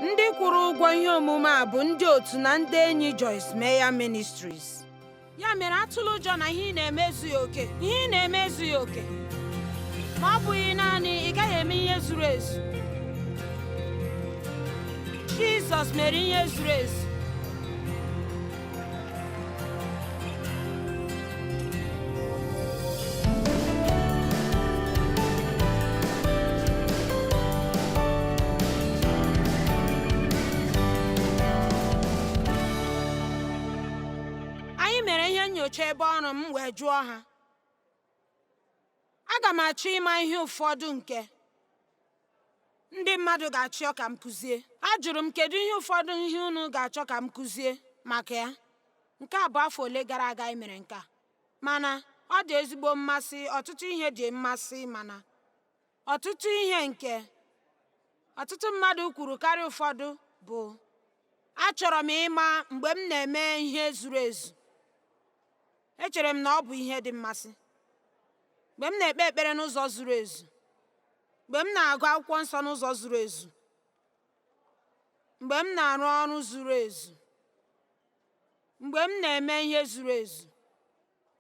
Ndị kwụrụ ụgwọ ihe omume a bụ ndị otu na ndị enyi Joyce Meyer Ministries. Ya mere atụla ụjọ na ihe ị na-eme ezughị oke. Ihe ị na-eme ezughị oke. Ma ọ bụghị naanị ị gaghị eme ihe zuru ezu. Jizọs mere ihe zuru ezu. Anyị mere ihe nyocha ebe ọrụ m wee jụọ ha. Aga m achọ ịma ihe ụfọdụ nke ndị mmadụ ga-achọ ka m kụzie. Ajụrụ m kedu ihe ụfọdụ ihe unu ga-achọ ka m kụzie maka ya. Nke a bụ afọ ole gara aga anyị mere nke a. Mana ọ dị ezigbo mmasị, ọtụtụ ihe dị mmasị mana ọtụtụ ihe nke ọtụtụ mmadụ kwuru karịa ụfọdụ bụ achọrọ m ịma mgbe m na-eme ihe zuru ezu. Echere m na ọ bụ ihe dị mmasị. Mgbe m na-ekpe ekpere n'ụzọ zuru ezu, mgbe m na-agụ akwụkwọ nsọ n'ụzọ zuru ezu, mgbe m na-arụ ọrụ zuru ezu, mgbe m na-eme ihe zuru ezu,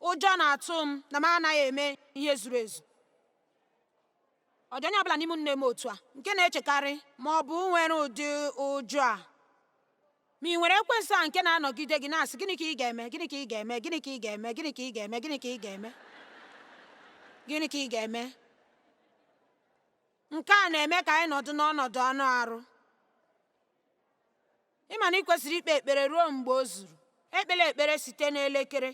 ụjọ na-atụ m na m anaghị eme ihe zuru ezu. Ọ dị onye ọbụla n'ime unu na-eme otu a nke na-echekarị ma ọ bụ nwere ụdị ụjọ a? Ma ị nwere ekwensu a nke na-anọgide gị na-asị gịnị ka ị ga-eme gịnị ka ị ga-eme gịnị ka ị ga-eme gịnị ka ị ga-eme gịnị ka ị ga-eme gịnị ka ị ga-eme nke a na-eme ka anyị nọdụ n'ọnọdụ anụ arụ. Ị ma na ị kwesịrị ikpe ekpere ruo mgbe o zuru. Ekpela ekpere site n'elekere.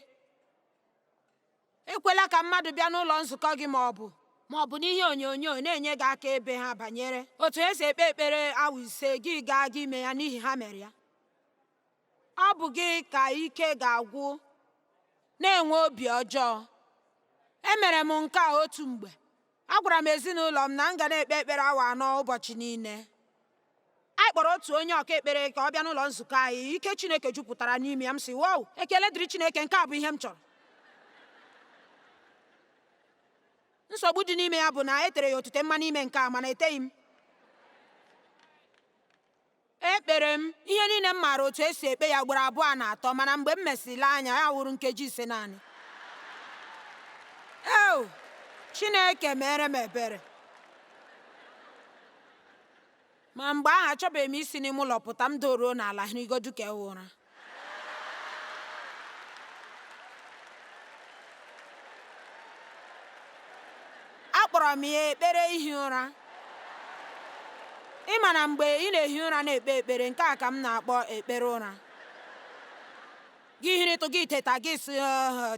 Ekwela ka mmadụ bịa n'ụlọ nzukọ gị ma ọ bụ ma ọ bụ n'ihe onyonyo na-enye gị akaebe ha banyere otu esi ekpe ekpere awa 5 gị gaa gị ime ya n'ihi ha mere ya. Ọ bụ gị ka ike ga-agwụ na-enwe obi ọjọọ. Emere m nke a otu mgbe. Agwara m ezinụlọ m na m ga na-ekpe ekpere awa 4 ụbọchị niile. Anyị kpọrọ otu onye ọka ekpere ka ọ bịa n'ụlọ nzukọ anyị. Ike Chineke jupụtara n'ime ya. M sị, wow, ekele dịrị Chineke, nke a bụ ihe m chọrọ. Nsogbu dị n'ime ya bụ na e tere ya otite mmanụ ime nke a mana eteghị m. Ekpere m ihe niile m maara otu esi ekpe ya ugboro abụọ na atọ mana mgbe m mesịrị lee anya ya wụrụ nkeji 5 naanị. Eo! Chineke mere m ebere. Ma mgbe ahụ achọbeghị m isi n'ime ụlọ pụta m doruo n'ala hirigodu ka ewe ụra. Akpọrọ m ya ekpere ihi ụra. Ị ma na mgbe ị na-ehi ụra na-ekpe ekpere, nke a ka m na-akpọ ekpere ụra. Gị hiritụ gị teta gị sị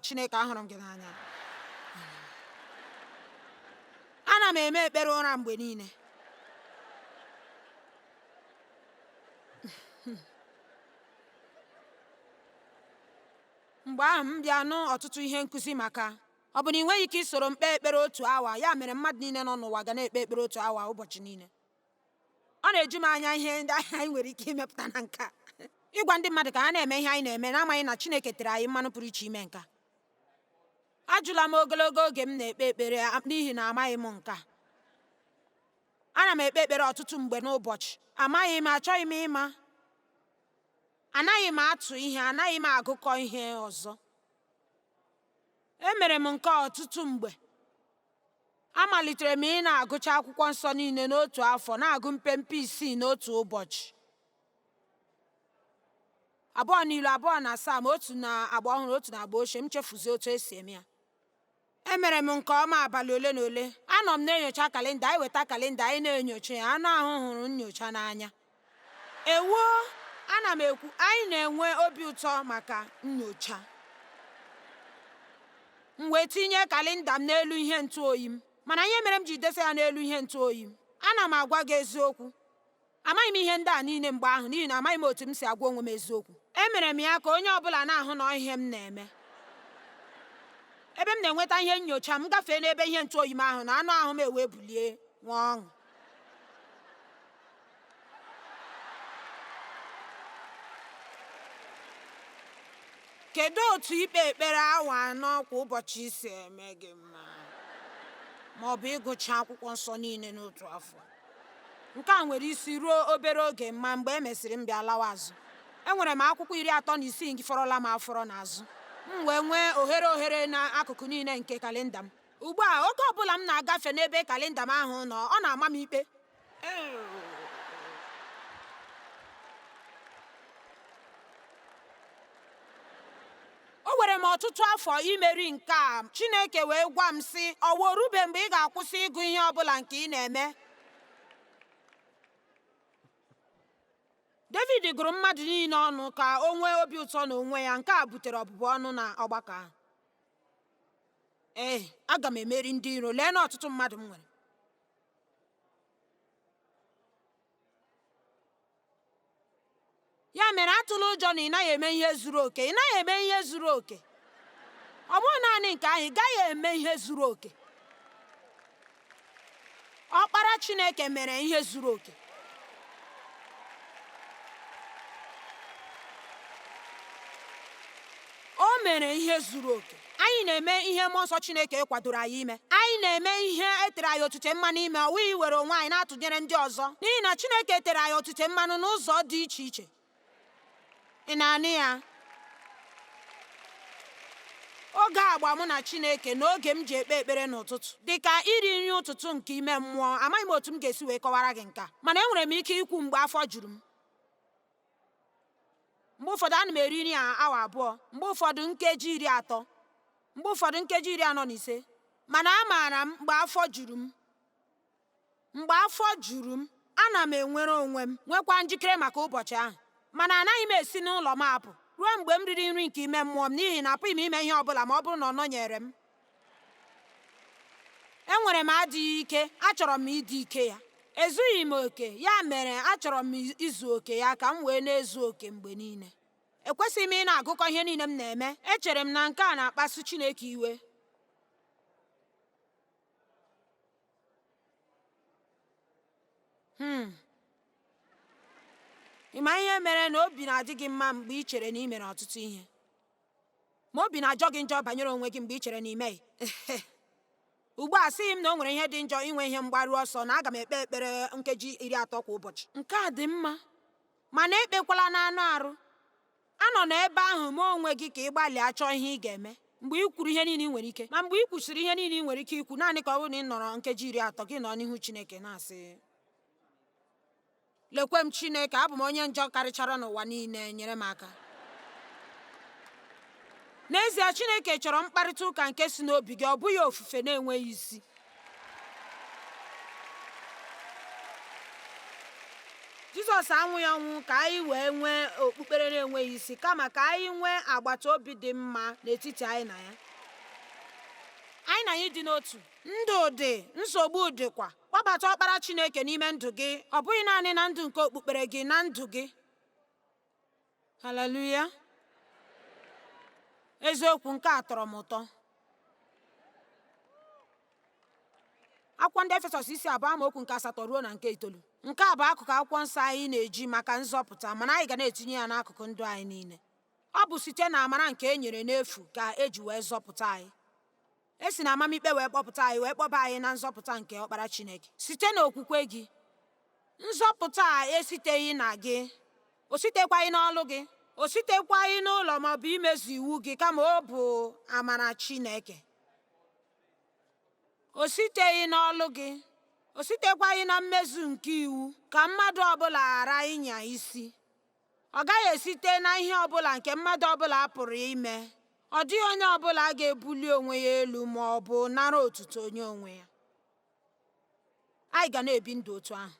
Chineke ahụrụ m gị n'anya. Ana m eme ekpere ụra mgbe niile. Mgbe ahụ m bịa nụ ọtụtụ ihe nkụzi maka ọ bụ na ị nweghị ike isoro m kpee ekpere otu awa, ya mere mmadụ niile nọ n'ụwa ga na-ekpe ekpere otu awa ụbọchị niile. Ọ na-eju m anya ihe ndị anyị nwere ike imepụta na nke a. Ịgwa ndị mmadụ ka ha na-eme ihe anyị na-eme na-amaghị na Chineke tere anyị mmanụ pụrụ iche ime nke a. Ajụla m ogologo oge m na-ekpe ekpere n'ihi na amaghị m nke a. Ana m ekpe ekpere ọtụtụ mgbe n'ụbọchị. Amaghị m, achọghị m ịma. Anaghị m atụ ihe, anaghị m agụkọ ihe ọzọ. Emere m nke a ọtụtụ mgbe. Amalitere m ị na-agụcha akwụkwọ nsọ niile n'otu afọ, na-agụ mpempe isii n'otu ụbọchị. Abụọ n'ilu, abụọ na Sam, otu na agba ọhụrụ, otu na agba ochie, m chefuzie otu esi eme ya. Emere m nke ọma abalị ole na ole. Anọ m na-enyocha kalenda, anyị weta kalenda, anyị na-enyocha ya. Anụ ahụ hụrụ nyocha n'anya. Ewoo, ana m ekwu, anyị na-enwe obi ụtọ maka nyocha. M wee tinye kalenda m n'elu ihe ntụ oyi m. Mana ihe mere m ji desa ya n'elu ihe ntụ oyi m, ana m agwa gị eziokwu. Amaghị m ihe ndị a niile mgbe ahụ n'ihi na amaghị m otu m si agwa onwe m eziokwu. Emere m ya ka onye ọ bụla na-ahụ na ọ ihe m na-eme. Ebe m na-enweta ihe nyocha m gafee n'ebe ihe ntụ oyi m ahụ na anụ ahụ m ewee bulie nwee ọṅụ. Kedu otu ikpe ekpere awa 4 kwa ụbọchị si eme gị mma? Ma ọ bụ ịgụcha akwụkwọ nsọ niile n'otu afọ? Nke a nwere isi ruo obere oge ma mgbe e mesịrị m bịa lawa azụ. Enwere m akwụkwọ 36 nke fọrọla m afọrọ n'azụ. M wee nwee ohere ohere n'akụkụ niile nke kalenda m. Ugbu a, oge ọ bụla m na-agafe n'ebe kalenda m ahụ nọ, ọ na-ama m ikpe. O were m ọtụtụ afọ imeri nke a, Chineke wee gwa m sị, ọ wụ orube mgbe ị ga-akwụsị ịgụ ihe ọ bụla nke ị na-eme. David gụrụ mmadụ niile ọnụ ka o nwee obi ụtọ n'onwe ya, nke a butere ọbụbụ ọnụ na ọgbakọ ahụ. Ee, aga m emeri ndị iro, lee na ọtụtụ mmadụ m nwere. Ya mere atụla ụjọ na ị naghị eme ihe zuru oke. Ị naghị eme ihe zuru oke. Ọ bụghị naanị nke ahụ, ị gaghị eme ihe zuru oke. Ọkpara Chineke mere ihe zuru oke. O mere ihe zuru oke. Anyị na-eme ihe mmụọ nsọ Chineke kwadoro anyị ime. Anyị na-eme ihe e tere anyị otute mmanụ ime, ọ wụghị iwere onwe anyị na-atụnyere ndị ọzọ. N'ihi na Chineke tere anyị otute mmanụ n'ụzọ dị iche iche. Ị na-anụ ya? Oge agba mụ na Chineke na oge m ji ekpe ekpere n'ụtụtụ dị ka iri nri ụtụtụ nke ime mmụọ. Amaghị m otu m ga-esi wee kọwara gị nke a, mana enwere m ike ikwu mgbe afọ juru m. Mgbe ụfọdụ ana m eri nri a awa 2, mgbe ụfọdụ nkeji 30, mgbe ụfọdụ nkeji 45, mana amaara m mgbe afọ juru m. Mgbe afọ juru m, ana m enwere onwe m, nwekwa njikere maka ụbọchị ahụ. Mana anaghị m esi n'ụlọ m apụ ruo mgbe m riri nri nke ime mmụọ m, n'ihi na apụghị m ime ihe ọ bụla ma ọ bụrụ na ọ nọnyere m. Enwere m adịghị ike, achọrọ m ịdị ike ya. Ezughị m oke, ya mere achọrọ m izu oke ya ka m wee na-ezu oke mgbe niile. Ekwesịghị m ị na-agụkọ ihe niile m na-eme. Echere m na nke a na-akpasu Chineke iwe. Ị ma ihe mere na obi na-adị gị mma mgbe ị chere na ị mere ọtụtụ ihe, ma obi na-ajọ gị njọ banyere onwe gị mgbe ị chere na ị meghị. Ugbu a, asịghị m na o nwere ihe dị njọ inwe ihe mgbaru ọsọ na aga m ekpe ekpere nkeji 30 kwa ụbọchị. Nke a dị mma, mana ekpekwala n'anụ arụ. Anọ n'ebe ahụ mee onwe gị ka ị gbalịa chọọ ihe ị ga-eme mgbe ị kwuru ihe niile ị nwere ike. Ma mgbe ị kwusịrị ihe niile ị nwere ike ikwu, naanị ka ọ bụrụ na ị nọrọ nkeji 30 gị nọ n'ihu Chineke na-asị, lekwe m Chineke, abụ m onye njọ karịchara n'ụwa niile, nyere m aka. N'ezie, Chineke chọrọ mkparịta ụka nke si n'obi gị, ọ bụghị ofufe na-enweghị isi. Jizọs anwụghị ọnwụ ka anyị wee nwee okpukpere na-enweghị isi, kama ka anyị nwee agbata obi dị mma n'etiti anyị na ya. Anyị na ya dị n'otu. Ndụ dị, nsogbu dịkwa. Kpọbata ọkpara Chineke n'ime ndụ gị, ọ bụghị naanị na ndụ nke okpukpere gị, na ndụ gị. Haleluya! Eziokwu, nke a tọrọ m ụtọ. Akwụkwọ ndị Efesọs isi 2 amaokwu nke 8 ruo na nke 9. Nke a bụ akụkụ akwụkwọ nsọ anyị na-eji maka nzọpụta, mana anyị ga na-etinye ya n'akụkụ ndụ anyị niile. Ọ bụ site na amara nke e nyere n'efu ka e ji wee zọpụta anyị. E si na amamikpe wee kpọpụta anyị, wee kpọba anyị na nzọpụta nke ọkpara Chineke. Site n'okwukwe gị. Nzọpụta a esiteghị na gị, o sitekwaghị n'ọlụ gị, o sitekwaghị n'ụlọ maọbụ imezu iwu gị, kama ọ bụ amara Chineke. O siteghị n'ọlụ gị, o sitekwaghị na mmezu nke iwu, ka mmadụ ọbụla ghara ịnya isi. Ọ gaghị esite na ihe ọbụla nke mmadụ ọbụla pụrụ ime. Ọ dịghị onye ọbụla ga-ebuli onwe ya elu ma ọ bụ nara otuto nye onwe ya. Anyị ga na-ebi ndụ otu ahụ.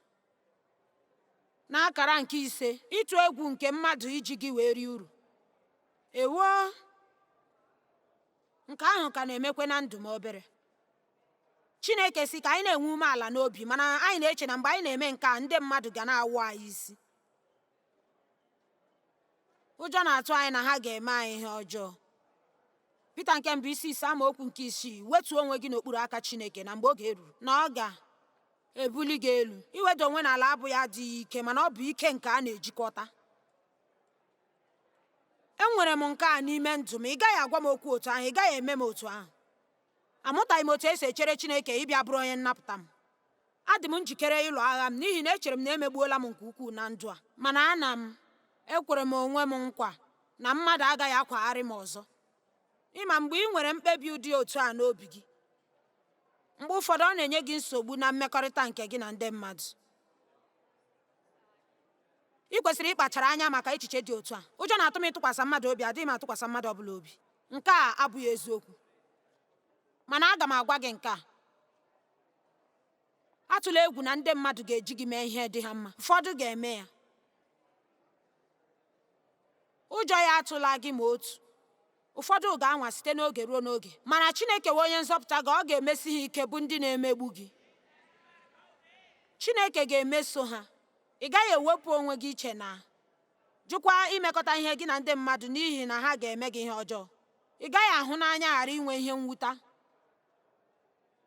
N'akara nke 5, ịtụ egwu nke mmadụ iji gị wee rie uru. Ewo, nke ahụ ka na-emekwe na ndụ m obere. Chineke sị ka anyị na-enwe umeala n'obi, mana anyị na-eche na mgbe anyị na-eme nke a, ndị mmadụ ga na-awụ anyị isi. Ụjọ na-atụ anyị na ha ga-eme anyị ihe ọjọọ. Pita nke mbụ isi 5 amaokwu nke 6, wetuo onwe gị n'okpuru aka Chineke na mgbe oge ruru na ọ ga-ebuli gị elu. Iweda onwe n'ala abụghị adịghị ike, mana ọ bụ ike nke a na-ejikọta. Enwere m nke a n'ime ndụ m. Ị gaghị agwa m okwu otu ahụ, ị gaghị eme m otu ahụ. Amụtaghị m otu esi echere Chineke ịbịa bụrụ onye nnapụta m. Adị m njikere ịlụ agha m n'ihi na echere m na emegbuola m nke ukwuu na ndụ a. Mana ana m ekwere m onwe m nkwa na mmadụ agaghị akwagharị m ọzọ. Ịma mgbe ị nwere mkpebi ụdị otu a n'obi gị, mgbe ụfọdụ ọ na-enye gị nsogbu na mmekọrịta nke gị na ndị mmadụ. Ị kwesịrị ịkpachara anya maka echiche dị otu a. Ụjọ na-atụ m ịtụkwasị mmadụ obi, adịghị m atụkwasị mmadụ ọ bụla obi. Nke a abụghị eziokwu. Mana aga m agwa gị nke a. Atụla egwu na ndị mmadụ ga-eji gị mee ihe dị ha mma. Ụfọdụ ga-eme ya. Ụjọ ya atụla gị ma otu. Ụfọdụ ga-anwa site n'oge ruo n'oge. Mana Chineke wee onye nzọpụta gị, ọ ga-emesi ha ike bụ ndị na-emegbu gị. Chineke ga-emeso ha. Ị gaghị ewepụ onwe gị iche na jụkwa imekọta ihe gị na ndị mmadụ n'ihi na ha ga-eme gị ihe ọjọọ. Ị gaghị ahụ n'anya ghara inwe ihe mwute.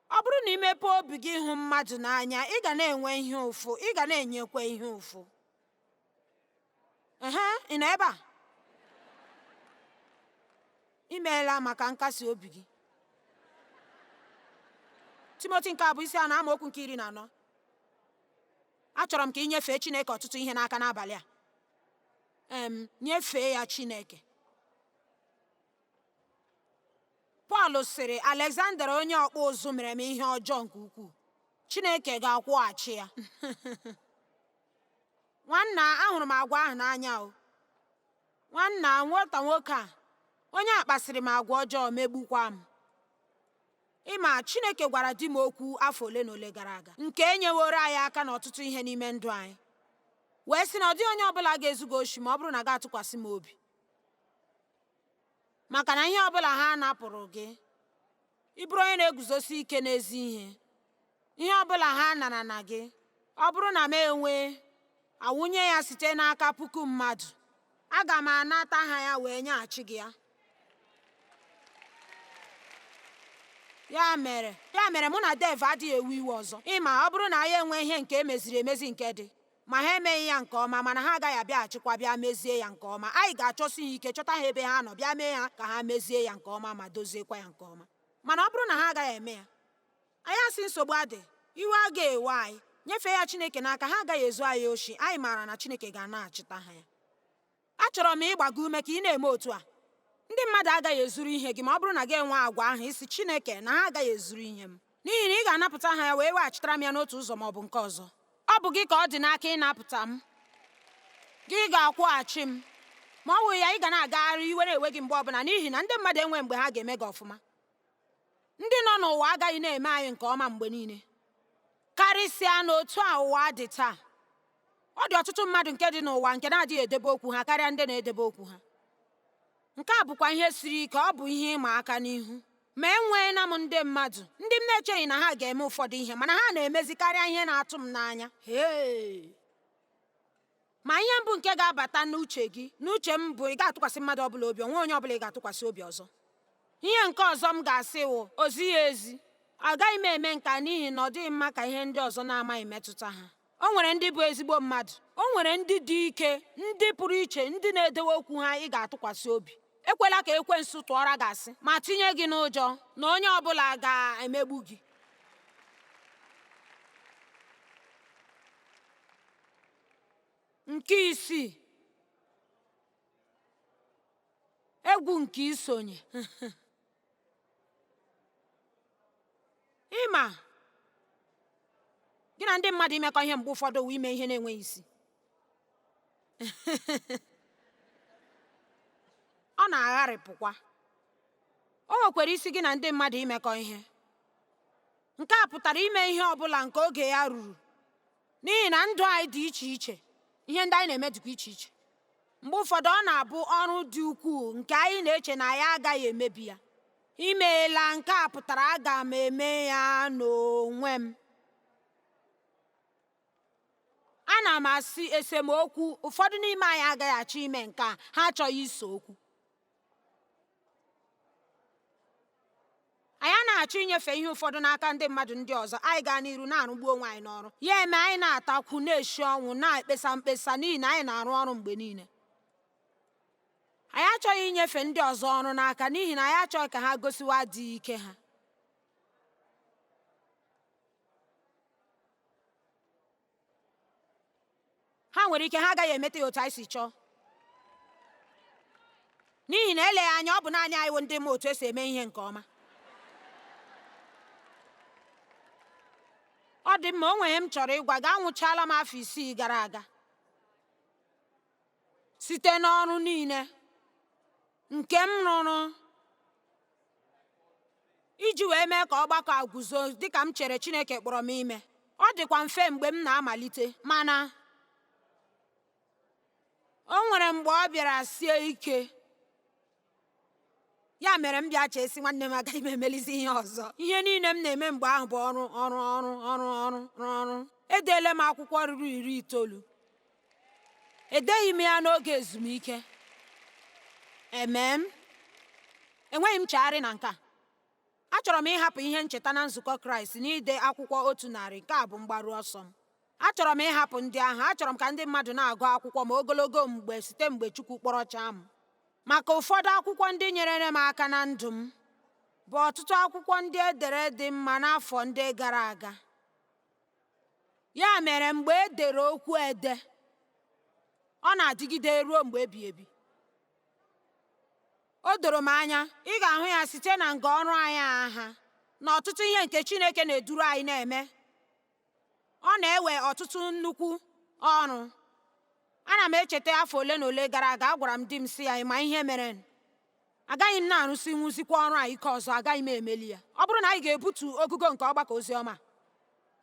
Ọ bụrụ na ị mepee obi gị ịhụ mmadụ n'anya, ị ga na-enwe ihe ụfụ, ị ga na-enyekwa ihe ụfụ. Ehe, ị nọ ebe a? I meela maka nkasi obi gị. Timoti nke abụọ isi anọ amaokwu nke 14. Achọrọ m ka ị nyefee Chineke ọtụtụ ihe n'aka n'abalị a. Nyefee ya Chineke. Pọl sịrị, Alexander onye ọkpụ ụzụ mere m ihe ọjọọ nke ukwuu. Chineke ga-akwụghachi ya. Nwanna, ahụrụ m agwa ahụ n'anya o. Nwanna, nwata nwoke a, onye a kpasịrị m agwa ọjọọ megbukwa m. Ịma, Chineke gwara di m okwu afọ ole na ole gara aga, nke enyeworo anyị aka n'ọtụtụ ihe n'ime ndụ anyị, wee sị na ọ dịghị onye ọbụla ga-ezu gị oshi ma ọ bụrụ na gị atụkwasị m obi. Maka na ihe ọbụla ha napụrụ gị, ị bụrụ onye na-eguzosi ike n'ezi ihe, ihe ọbụla ha nara na gị, ọ bụrụ na m enwee awụnye ya site n'aka puku mmadụ, aga m anata ha ya wee nyeghachi gị ya. Ya mere mụ na Dev adịghị ewe iwe ọzọ. Ịma, ọ bụrụ na anyị enwe ihe nke emeziri emezi nke dị, ma ha emeghị ya nke ọma, mana ha agaghị abịaghachikwa bịa mezie ya nke ọma. Anyị ga-achọsi ha ike, chọta ha ebe ha nọ, bịa mee ha ka ha mezie ya nke ọma ma doziekwa ya nke ọma. Mana ọ bụrụ na ha agaghị eme ya, anyị asị nsogbu adị, iwe agaghị ewe anyị. Nyefee ya Chineke n'aka, ha agaghị ezu anyị oshi. Anyị maara na Chineke ga-anaghachita ha ya. Achọrọ m ịgba gị ume ka ị na-eme otu a. Ndị mmadụ agaghị ezuru ihe gị ma ọ bụrụ na gị enwe agwa ahụ isi Chineke na ha agaghị ezuru ihe m. N'ihi na ị ga-anapụta ha ya wee weghachitara m ya n'otu ụzọ ma ọ bụ nke ọzọ. Ọ bụ gị ka ọ dị n'aka ịnapụta m. Gị ga-akwụghachi m. Ma ọ wụghị ya, ị ga na-agagharị iwe na-ewe gị mgbe ọbụla n'ihi na ndị mmadụ enwe mgbe ha ga-eme gị ọfụma. Ndị nọ n'ụwa agaghị na-eme anyị nke ọma mgbe niile. Karịsịa n'otu a ụwa dị taa. Ọ dị ọtụtụ mmadụ nke dị n'ụwa nke na-adịghị edebe okwu ha karịa ndị na-edebe okwu ha. Nke a bụkwa ihe siri ike, ọ bụ ihe ịma aka n'ihu. Ma enweela m ndị mmadụ, ndị m na-echeghị na ha ga-eme ụfọdụ ihe, mana ha na-emezi karịa ihe na-atụ m n'anya. Hee! Ma ihe mbụ nke ga-abata n'uche gị, n'uche m bụ ị ga-atụkwasị mmadụ ọbụla obi, onwe onye ọbụla ị ga-atụkwasị obi ọzọ. Ihe nke ọzọ m ga-asị wụ, o zighị ezi. Agaghị m eme nke a n'ihi na ọ dịghị mma ka ihe ndị ọzọ na-amaghị metụta ha. O nwere ndị bụ ezigbo mmadụ. O nwere ndị dị ike, ndị pụrụ iche, ndị na-edewe okwu ha ị ga-atụkwasị obi. Ekwela ka ekwensu tụọra gị asị ma tinye gị n'ụjọ na onye ọbụla ga-emegbu gị. Nke isii, egwu nke isonye. Ịma, gị na ndị mmadụ imekọ ihe mgbe ụfọdụ wụ ime ihe na-enweghị isi. Ọ na-agharịpụkwa. O nwekwara isi gị na ndị mmadụ imekọ ihe. Nke a pụtara ime ihe ọ bụla nke oge ya ruru. N'ihi na ndụ anyị dị iche iche, ihe ndị anyị na-eme dịkwa iche iche. Mgbe ụfọdụ ọ na-abụ ọrụ dị ukwuu nke anyị na-eche na anyị agaghị emebi ya. Imeela, nke a pụtara aga m eme ya n'onwe m. Ana m asị esemokwu, ụfọdụ n'ime anyị agaghị achọ ime nke a, ha achọghị iso okwu. Anyị anaghị achọ inyefe ihe ụfọdụ n'aka ndị mmadụ ndị ọzọ. Anyị gaa n'iru na-arụgbu onwe anyị n'ọrụ. Ya eme anyị na-atakwu, na-eshi ọnwụ, na-ekpesa mkpesa n'ihi na anyị na-arụ ọrụ mgbe niile. Anyị achọghị inyefe ndị ọzọ ọrụ n'aka n'ihi na anyị achọghị ka ha gosiwa adịghị ike ha. Ha nwere ike ha agaghị emeta ya otu anyị si chọọ, n'ihi na eleghị anya ọ bụ naanị anyị wụ ndị ma otu esi eme ihe nke ọma. Ọ dị mma, o nwere ihe m chọrọ ịgwa gị. Anwụchaala m afọ 6 gara aga site n'ọrụ niile nke m rụrụ iji wee mee ka ọgbakọ a guzo dịka m chere Chineke kpọrọ m ime. Ọ dịkwa mfe mgbe m na-amalite, mana o nwere mgbe ọ bịara sie ike. Ya mere m bịa chee sị, nwanne m, agaghị m emelizi ihe ọzọ. Ihe niile m na-eme mgbe ahụ bụ ọrụ, ọrụ, ọrụ, ọrụ, ọrụ, ọrụ. Edeela m akwụkwọ ruru 90. Edeghị m ya n'oge ezumike. Emee m enweghị m nchegharị na nke a. Achọrọ m ịhapụ ihe ncheta na nzukọ Kraịst n'ide akwụkwọ 100. Nke a bụ mgbaru ọsọ m. Achọrọ m ịhapụ ndị ahụ. Achọrọ m ka ndị mmadụ na-agụ akwụkwọ m ogologo mgbe site mgbe Chukwu kpọrọchaa m. Maka ụfọdụ akwụkwọ ndị nyerere m aka na ndụ m bụ ọtụtụ akwụkwọ ndị e dere dị mma n'afọ ndị gara aga. Ya mere mgbe e dere okwu ede, ọ na-adịgide ruo mgbe ebighị ebi. O doro m anya, ị ga-ahụ ya site na nga ọrụ anyị aha na ọtụtụ ihe nke Chineke na-eduru anyị na-eme. Ọ na-ewe ọtụtụ nnukwu ọrụ. Ana m echeta afọ ole na ole gara aga, agwara m di m sị ya, ịma ihe mere? Agaghị m na-arụsi nwuzikwa ọrụ a ike ọzọ, agaghị m emeli ya. Ọ bụrụ na anyị ga-ebutu ogugo nke ọgbakọ oziọma,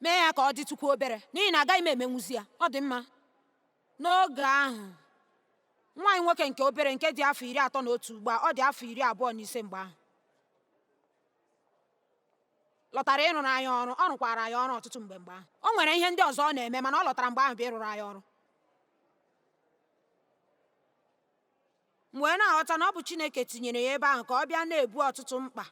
mee ya ka ọ dịtụkwa obere, n'ihi na agaghị m emenwuzi ya. Ọ dị mma. N'oge ahụ, nwa anyị nwoke nke obere nke dị afọ 31 ugbu a, ọ dị afọ 25 mgbe ahụ, lọtara ịrụrụ anyị ọrụ. Ọ rụkwara anyị ọrụ ọtụtụ mgbe mgbe ahụ. O nwere ihe ndị ọzọ ọ na-eme, mana ọ lọtara mgbe ahụ bụ ịrụrụ anyị ọrụ. M wee na-aghọta na ọ bụ Chineke tinyere ya ebe ahụ ka ọ bịa na-ebu ọtụtụ mkpa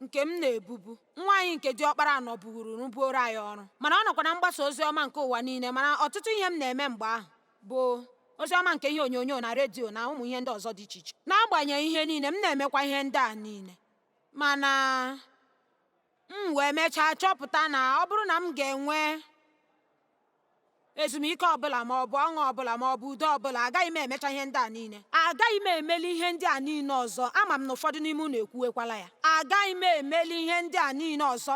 nke m na-ebubu. Nwa anyị nke diọkpara nọburu rụbuoro anyị ọrụ, mana ọ nọkwa na mgbasa ozi ọma nke ụwa niile. Mana ọtụtụ ihe m na-eme mgbe ahụ bụ ozi ọma nke ihe onyonyo na redio na ụmụ ihe ndị ọzọ dị iche iche. N'agbanyeghị ihe niile, m na-emekwa ihe ndị a niile. Mana m wee mechaa chọpụta na ọ bụrụ na m ga-enwe ezumike ọbụla, ma ọ bụ ọṅụ ọbụla, ma ọ bụ udo ọbụla, agaghị m emecha ihe ndị a niile. Agaghị m emeli ihe ndị a niile ọzọ. Ama m na ụfọdụ n'ime unu ekwuwekwala ya. Agaghị m emeli ihe ndị a niile ọzọ.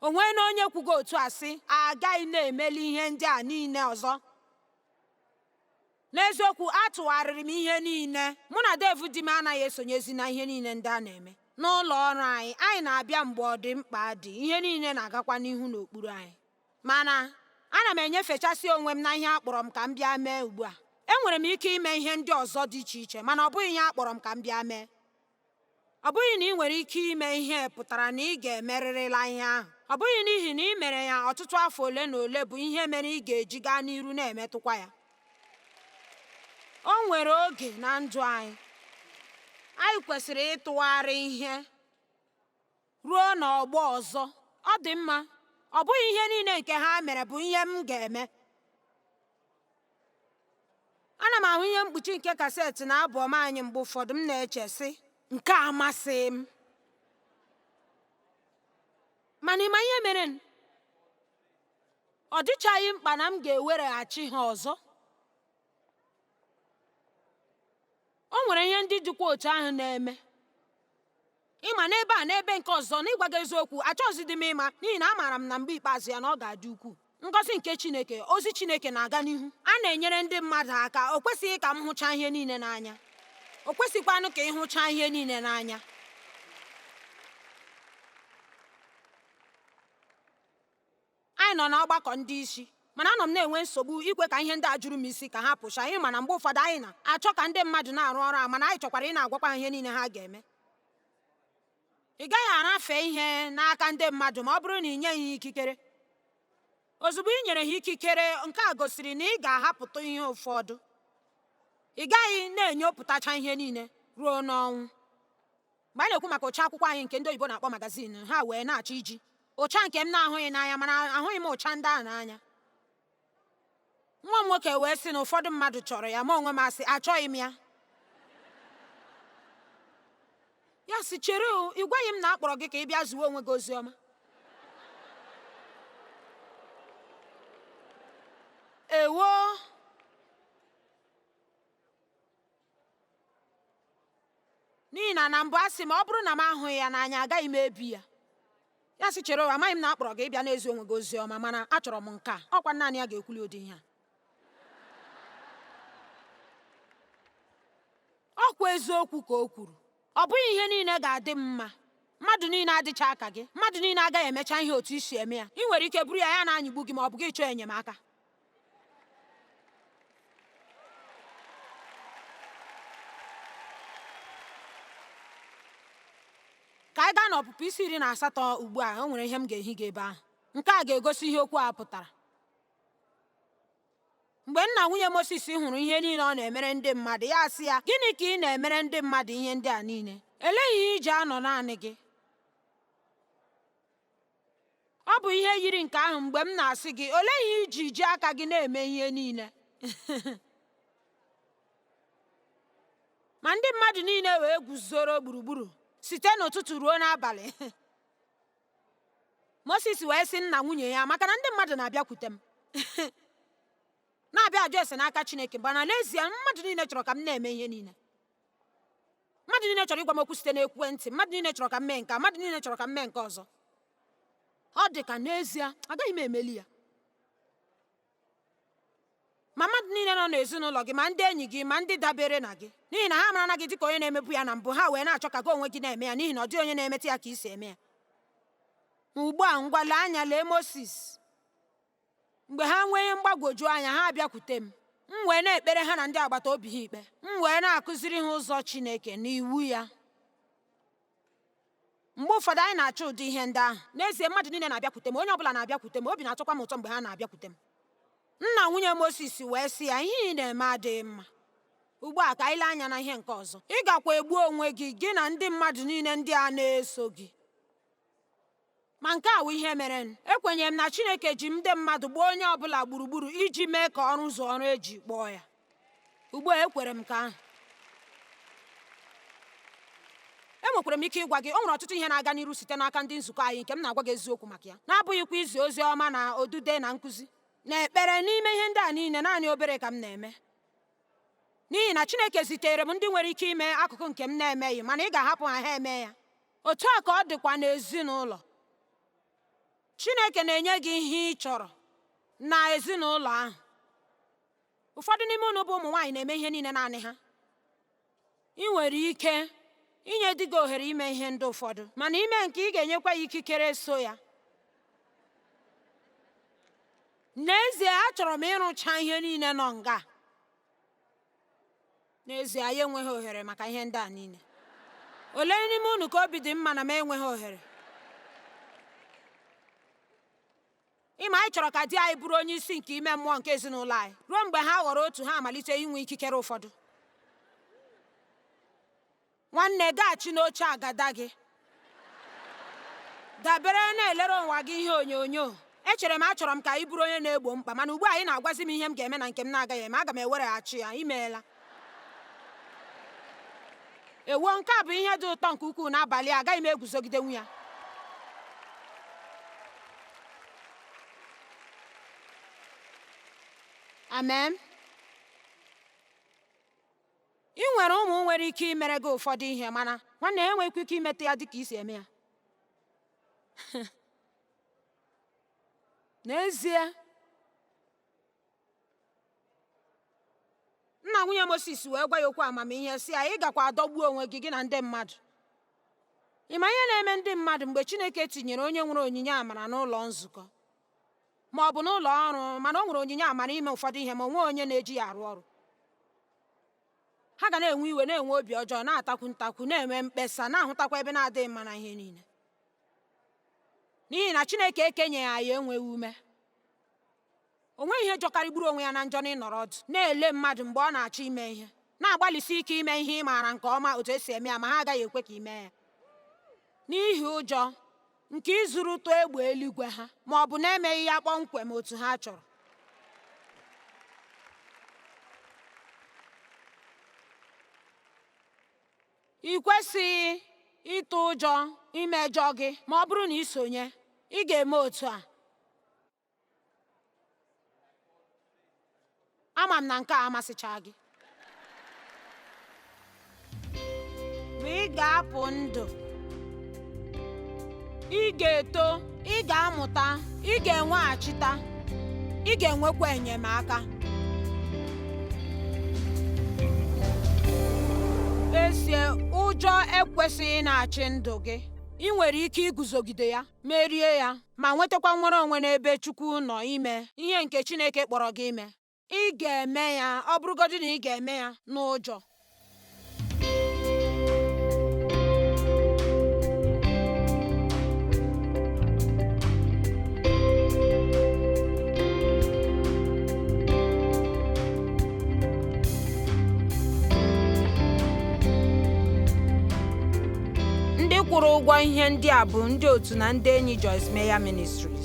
O nwee na onye kwugo otu a sị, agaghị na-emeli ihe ndị a niile ọzọ. N'eziokwu, atụgharịrị m ihe niile. Mụ na Dave di m anaghị esonyezi na ihe niile ndị a na-eme n'ụlọ ọrụ anyị. Anyị na-abịa mgbe ọ dị mkpa dị, ihe niile na-agakwa n'ihu n'okpuru anyị. Mana ana m enyefechasị onwe m na ihe a kpọrọ m ka m bịa mee ugbu a. Enwere m ike ime ihe ndị ọzọ dị iche iche, mana ọ bụghị ihe a kpọrọ m ka m bịa mee. Ọ bụghị na ị nwere ike ime ihe pụtara na ị ga-emerịrịla ihe ahụ. Ọ bụghị n'ihi na ị mere ya ọtụtụ afọ ole na ole bụ ihe mere ị ga-eji gaa n'iru na-emetụkwa ya. O nwere oge na ndụ anyị, anyị kwesịrị ịtụgharị ihe ruo n'ọgbọ ọzọ. Ọ dị mma, ọ bụghị ihe niile nke ha mere bụ ihe m ga-eme. Ana m ahụ ihe mkpuchi nke kaseti na abụọm anyị mgbe ụfọdụ, m na-eche sị, nke a amasịghị m. Mana ịma ihe mere? Ọ dịchaghị mkpa na m ga-ewereghachi ha ọzọ. O nwere ihe ndị dịkwa otu ahụ na-eme. Ịma n'ebe a n'ebe nke ọzọ, n'ịgwa gị eziokwu, achọghịzị m ịma, n'ihi na amaara m na mgbe ikpeazụ ya na ọ ga-adị ukwuu. Ngọzi nke Chineke, ozi Chineke na-aga n'ihu. A na-enyere ndị mmadụ aka. O kwesịghị ka m hụchaa ihe niile n'anya. O kwesịkwanụ ka ị hụchaa ihe niile n'anya. Anyị nọ n'ọgbakọ ndị isi, mana anọ m na-enwe nsogbu ikwe ka ihe ndị a juru m isi ka ha pụchaa. Ịma na mgbe ụfọdụ anyị na-achọ ka ndị mmadụ na-arụ ọrụ a, mana anyị chọkwara ị na-agwakwa ha ihe niile ha ga-eme. Ị gaghị arafe ihe n'aka ndị mmadụ ma ọ bụrụ na ị nyeghị ha ikikere. Ozugbo ị nyere ha ikikere, nke a gosiri na ị ga-ahapụtụ ihe ụfọdụ. Ị gaghị na-enyopụtacha ihe niile ruo n'ọnwụ. Mgbe anyị na-ekwu maka ụcha akwụkwọ anyị nke ndị oyibo na-akpọ magazin, ha wee na-achọ iji ụcha nke m na-ahụghị n'anya, mana ahụghị m ụcha ndị ahụ n'anya. Nwa m nwoke wee sị na ụfọdụ mmadụ chọrọ ya, ma onwe m asị, achọghị m ya. Ya sị, chere o, ị gwaghị m na a kpọrọ gị ka ị bịa zuwe onwe gị ozi ọma. Ewo! N'ihi na na mbụ asị m, ọ bụrụ na m ahụghị ya n'anya, agaghị m ebi ya. Ya sị, chere, amaghị m na akpọrọ gị ịbịa n'ezi onwe gị ozi ọma, mana achọrọ m nke a. Ọkwa naanị ya ga-ekwuli ụdị ihe a. Ọkwa eziokwu ka o kwuru. Ọ bụghị ihe niile ga-adị m mma. Mmadụ niile adịcha aka gị. Mmadụ niile agaghị emecha ihe otu i si eme ya. Ị nwere ike buru ya, ya na-anyịgbu gị, ma ọ bụ gị chọọ enyemaka. Ka anyị gaa n'Ọpụpụ isi 18 ugbu a. O nwere ihe m ga-ehi gị ebe ahụ. Nke a ga-egosi ihe okwu a pụtara. Mgbe nna nwunye Mosis hụrụ ihe niile ọ na-emere ndị mmadụ, ya sị ya, gịnị ka ị na-emere ndị mmadụ ihe ndị a niile? Elee ihe i ji anọ naanị gị? Ọ bụ ihe yiri nke ahụ mgbe m na-asị gị, olee ihe i ji ji aka gị na-eme ihe niile? Ma ndị mmadụ niile wee guzoro gburugburu site n'ụtụtụ ruo n'abalị. Mosis wee sị nna nwunye ya, maka na ndị mmadụ na-abịakwute m na-abịa ajụ ese n'aka Chineke, mana n'ezie mmadụ niile chọrọ ka m na-eme ihe niile. Mmadụ niile chọrọ ịgwa m okwu site n'ekwentị, mmadụ niile chọrọ ka m mee nke a, mmadụ niile chọrọ ka m mee nke ọzọ. Ọ dị ka n'ezie agaghị m emeli ya. Ma mmadụ niile nọ n'ezinụlọ gị, ma ndị enyi gị, ma ndị dabere na gị, n'ihi na ha mara na gị dịka onye na-emebu ya na mbụ, ha wee na-achọ ka gị onwe gị na-eme ya, n'ihi na ọ dịghị onye na-emetụ ya ka i si eme ya. Ma ugbu a, ngwa, lee anya, lee Mosis. Mgbe ha nwee mgbagwoju anya, ha abịakwute m. M wee na-ekpere ha na ndị agbata obi ha ikpe. M wee na-akụziri ha ụzọ Chineke na iwu ya. Mgbe ụfọdụ anyị na-achọ ụdị ihe ndị ahụ. N'ezie, mmadụ niile na-abịakwute m, onye ọbụla na-abịakwute m, obi na-atọkwa m ụtọ mgbe ha na-abịakwute m. Nna nwunye Mosis wee sị ya, ihe ị na-eme adịghị mma. Ugbu a ka anyị lee anya na ihe nke ọzọ. Ị gakwa egbu onwe gị, gị na ndị mmadụ niile ndị a na-eso gị. Ma nke a wụ ihe mere. Ekwenyere m na Chineke ji ndị mmadụ gbaa onye ọbụla gburugburu iji mee ka ọ rụzuo ọrụ eji kpọọ ya. Ugbu a ekwere m nke ahụ. Enwekwara m ike ịgwa gị, o nwere ọtụtụ ihe na-aga n'iru site n'aka ndị nzukọ anyị nke m na-agwa gị eziokwu maka ya, na-abụghịkwa izi ozi ọma na odude na nkụzi na ekpere. N'ime ihe ndị a niile, naanị obere ka m na-eme, n'ihi na Chineke zitere m ndị nwere ike ime akụkụ nke m na-emeghị, mana ị ga-ahapụ ha, ha eme ya. Otu a ka ọ dịkwa n'ezinụlọ. Chineke na-enye gị ihe ị chọrọ na ezinụlọ ahụ. Ụfọdụ n'ime unu bụ ụmụ nwaanyị na-eme ihe niile naanị ha. Ị nwere ike inye di gị ohere ime ihe ndị ụfọdụ, mana ime nke ị ga-enyekwa ya ikikere so ya. N'ezie, achọrọ m ịrụcha ihe niile nọ nga. N'ezie, anyị enweghị ohere maka ihe ndị a niile. Ole n'ime unu ka obi dị mma na m enweghị ohere? Ịma, anyị chọrọ ka di anyị bụrụ onye isi nke ime mmụọ nke ezinụlọ anyị. Ruo mgbe ha ghọrọ otu, ha amalite inwe ikikere ụfọdụ. Nwanne, gaghachi n'oche agada gị. Dabere na-elere ụwa gị ihe onyonyo. Echere m achọrọ m ka ị bụrụ onye na-egbo mkpa, mana ugbu a ị na-agwazi m ihe m ga-eme na nke m na-agaghị eme. Aga m ewereghachi ya. Imeela. Ewo, nke a bụ ihe dị ụtọ nke ukwuu n'abalị a. Agaghị m eguzogidenwu ya. Amen. Ị nwere ụmụ nwere ike imere gị ụfọdụ ihe, mana nwanne ha enwekwa ike imeta ya dịka i si eme ya. N'ezie, nna nwunye Mosis wee gwa ya okwu amamihe sị ya, ị gakwa adọgbu onwe gị, gị na ndị mmadụ. Ị ma ihe na-eme ndị mmadụ mgbe Chineke tinyere onye nwere onyinye amara n'ụlọ nzukọ ma ọ bụ n'ụlọ ọrụ, mana o nwere onyinye amara ime ụfọdụ ihe, ma o nweghị onye na-eji ya arụ ọrụ? Ha ga na-enwe iwe, na-enwe obi ọjọọ, na-atakwu ntakwu, na-enwe mkpesa, na-ahụtakwa ebe na-adịghị mma na ihe niile, n'ihi na Chineke ekenyeghị anyị enweghị ume. O nweghị ihe jọkarịgburu onwe ya na njọ na ịnọrọ ọdụ na-ele mmadụ mgbe ọ na-achọ ime ihe, na-agbalịsi ike ime ihe ị maara nke ọma otu esi eme ya, ma ha agaghị ekwe ka ị mee ya n'ihi ụjọ nke ịzụrụtụ egbe eluigwe ha, ma ọ bụ na-emeghị ya kpọmkwem otu ha chọrọ. Ị kwesịghị ịtụ ụjọ imejọ gị ma ọ bụrụ na ị sonye. Ị ga-eme otu a. Ama m na nke a amasịcha gị. Ma ị ga-apụ ndụ, ị ga-eto, ị ga-amụta, ị ga-enweghachita, ị ga-enwekwa enyemaka. Ezie, ụjọ ekwesịghị na-achị ndụ gị. Ị nwere ike iguzogide ya, merie ya, ma nwetakwa nnwere onwe n'ebe Chukwu nọ ime ihe nke Chineke kpọrọ gị ime. Ị ga-eme ya, ọ bụrụgodị na ị ga-eme ya n'ụjọ. Ndị kwụrụ ụgwọ ihe ndị a bụ ndị otu na ndị enyi Joyce Meyer Ministries.